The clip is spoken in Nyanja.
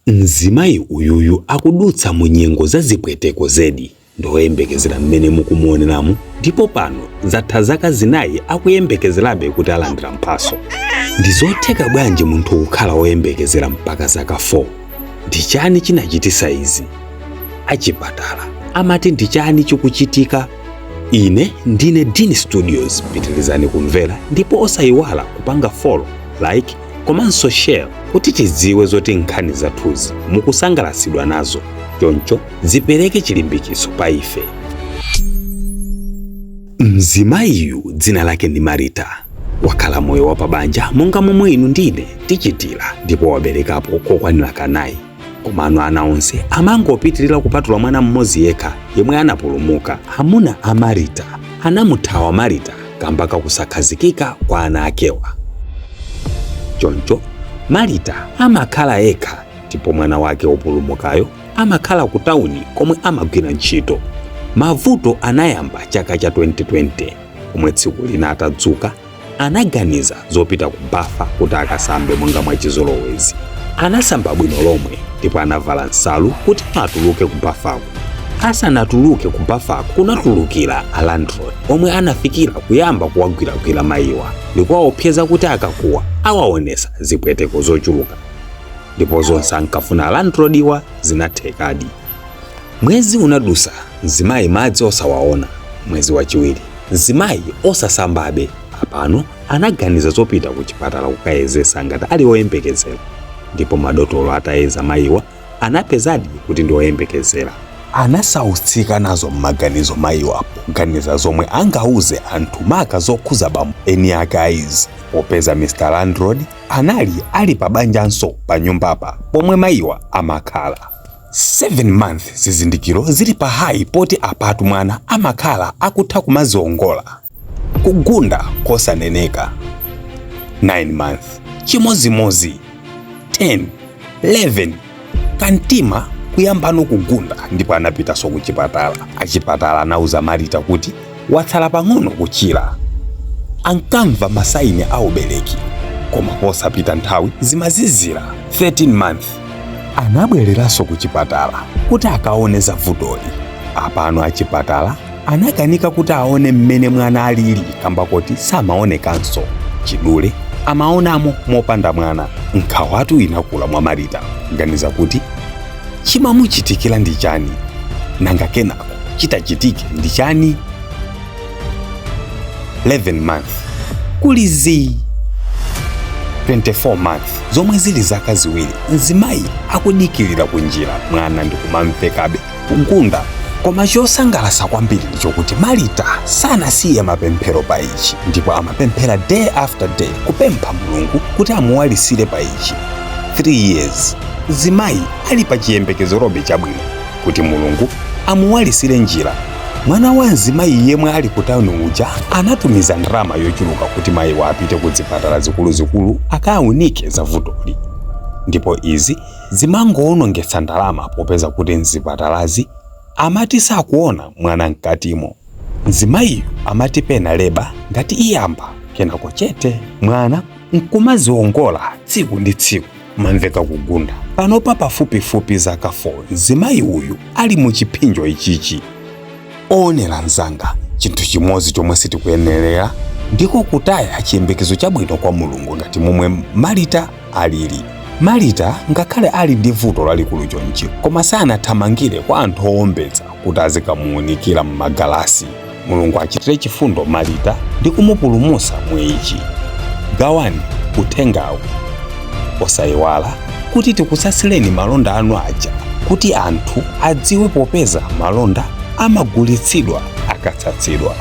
Mzimayi uyuyu akudutsa mu nyengo za zipweteko zedi. Ndoyembekezera mmene mukumuoneramu, ndipo pano zatha zaka 4 akuyembekezerabe kuti alandira mphaso. Ndi zotheka bwanji munthu kukhala woyembekezera mpaka zaka 4? Ndi chani chinachitisa izi? Achipatala amati ndi chani chikuchitika? Ine ndine Dean Studios, pitirizani kumvera ndipo osayiwala kupanga follow, like komanso share kuti tidziwe zoti nkhani zathuzi mukusangalasidwa nazo, choncho zipereke chilimbikitso pa ife. Mzimayiyu dzina lake ndi Marita. Wakhala moyo wa pabanja monga momwe inu ndine tichitira, ndipo waberekapo kokwanira kanayi. Komano ana onse amangopitirira kupatula mwana mmodzi yekha yemwe anapulumuka. Amuna a Marita anamuthawa Marita kamba kakusakhazikika kwa ana akewa. Choncho Marita amakhala yekha, ndipo mwana wake wopulumukayo amakhala ku tawuni komwe amagwira ntchito. Mavuto anayamba chaka cha 2020 pomwe tsiku lina atadzuka anaganiza zopita ku bafa kuti akasambe monga mwa chizolowezi. Anasamba bwino lomwe ndipo anavala nsalu kuti atuluke ku bafako. Asanatuluke ku bafako kunatulukira a landlord omwe anafikira kuyamba kuwagwiragwira mayiwa ndikuwaopseza kuti akakuwa awaonesa zipweteko zochuluka, ndipo zonse ankafuna a landlord-wa zinathekadi. Mwezi unadusa mzimayi madzi osawaona. Mwezi wachiwiri mzimayi osasambabe. Apano anaganiza zopita ku chipatala kukayezesa ngati ali oyembekezera, ndipo madotolo atayeza mayiwa anapezadi kuti ndi oyembekezera. Anasautsika nazo m'maganizo mayiwa poganiza zomwe angauze anthu maka zokhuza bambo eni ake aizi, popeza Mr Landlord anali ali pa banjanso pa nyumbapa pomwe mayiwa amakhala. 7 month zizindikiro zili pa high, poti apatu mwana amakhala akutha kumaziongola, kugunda kosaneneka. 9 month chimozimozi, 10, 11, kantima kuyambano kugunda, ndipo anapitanso ku chipatala. Achipatala anauza Marita kuti watsala pang'ono kuchira. Ankamva masaini a ubereki, koma posapita nthawi zimazizira. 13 month anabwereranso ku chipatala kuti akaone za vutoli. Apano achipatala anakanika kuti aone mmene mwana alili kamba koti samaonekanso chidule, amaonamo mopanda mwana. Nkhawatu inakula mwa Marita kuganiza kuti chimamuchitikira ndi chani, nanga kenako chitachitike ndi chani? 11 month kuli zii. 24 month, zomwe zili zaka 2, mzimayi akudikirira kunjira mwana ndikumamvekabe kugunda. Koma chosangalatsa kwambiri ndichokuti Marita sanasiye mapemphero pa ichi, ndipo amapemphera day after day kupempha Mulungu kuti amuwalisire pa ichi. 3 years mzimayi ali pa chiyembekezerobe chabwino kuti Mulungu amuwalisire njira. Mwana wa mzimayi yemwe ali ku tawuni uja anatumiza ndalama yochuluka kuti mayiwa apite ku zipatala zikuluzikulu akaunike za vutoli, ndipo izi zimangowonongetsa ndalama popeza kuti mzipatalazi amati sakuona mwana mkatimo. Mzimayiyu amati pena leba ngati iyamba, kenako chete, mwana nkumaziongola tsiku ndi tsiku, kumamveka kugunda. Panopa pafupifupi zaka 4 mzimayi uyu ali mu chiphinjo ichichi. Oonera mzanga, chinthu chimodzi chomwe sitikuyenerera ndiko kutaya chiyembekezo chabwino kwa Mulungu ngati momwe Marita alili. Marita ngakhale ali ndi vuto lalikulu chonchi, koma sanathamangire kwa anthu owombeza kuti azikamuunikira m'magalasi. Mulungu achitire chifundo Marita ndi kumupulumutsa mu ichi. Gawani uthengawu. Osayiwala kuti tikutsatsileni malonda anu aja kuti anthu adziwe, popeza malonda amagulitsidwa akatsatsidwa.